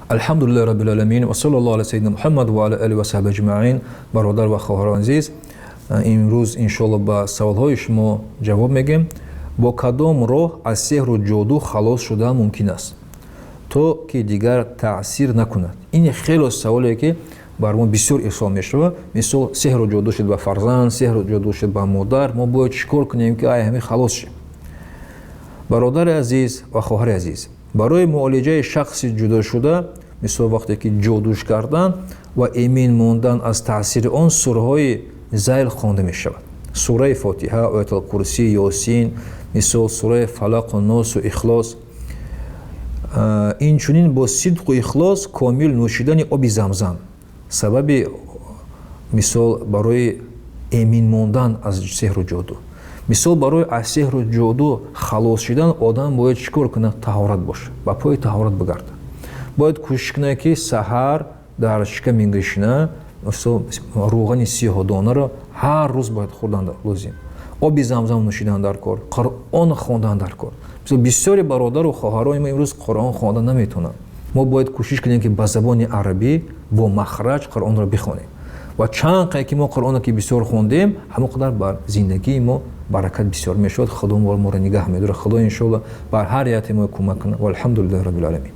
Алҳамдулиллаҳи роббил оламин ва саллаллоҳу ала саййидина Муҳаммад ва ала олиҳи ва саҳбиҳи аҷмаин. Бародар ва хоҳарони азиз, имрӯз иншоаллоҳ ба саволҳои шумо ҷавоб мегем. Бо кадом роҳ аз сеҳру ҷоду халос шудан мумкин аст, то ки дигар таъсир накунад? Ин хело саволе, ки бар мо бисёр ирсол мешавад. Мисол, сеҳру ҷоду шуд ба фарзанд, сеҳру ҷоду шуд ба модар, мо бояд чӣ кор кунем, ки ай ҳамин халос шем? Бародари азиз ва хоҳари азиз, барои муолиҷаи шахси ҷудошуда, мисол, вақте ки ҷодуш кардан ва эмин мондан аз таъсири он, сураҳои зайл хонда мешавад: сураи Фотиҳа, Оятулкурсӣ, Ёсин, мисол, сураи Фалақу Носу Ихлос. Инчунин бо сидқу ихлос комил нӯшидани оби Замзам сабаби, мисол, барои эмин мондан аз сеҳру ҷоду. Мисол, барои аз сеҳру ҷоду халос шудан одам бояд чӣ кор кунад? Таҳорат бошад, ба пои таҳорат бигарда. Бояд кӯшиш кунад, ки саҳар дар шиками гишна, мисол, рӯғани сиёҳдонаро ҳар рӯз бояд хӯрдан лозим, оби Замзам нӯшидан дар кор, Қуръон хондан дар кор. Мисол, бисёри бародару хоҳарони мо имрӯз Қуръон хонда наметавонанд. Мо бояд кӯшиш кунем, ки ба забони арабӣ бо махраҷ Қуръонро бихонем ва чанд қадр ки мо Қуръонро ки бисёр хондем, ҳамон қадар бар зиндагии мо баракат бисёр мешавад. Худо моро нигаҳ медорад. Худо, иншоалло, бар ҳар яте мо кӯмак кунад. Валҳамдулиллаҳи роббил оламин.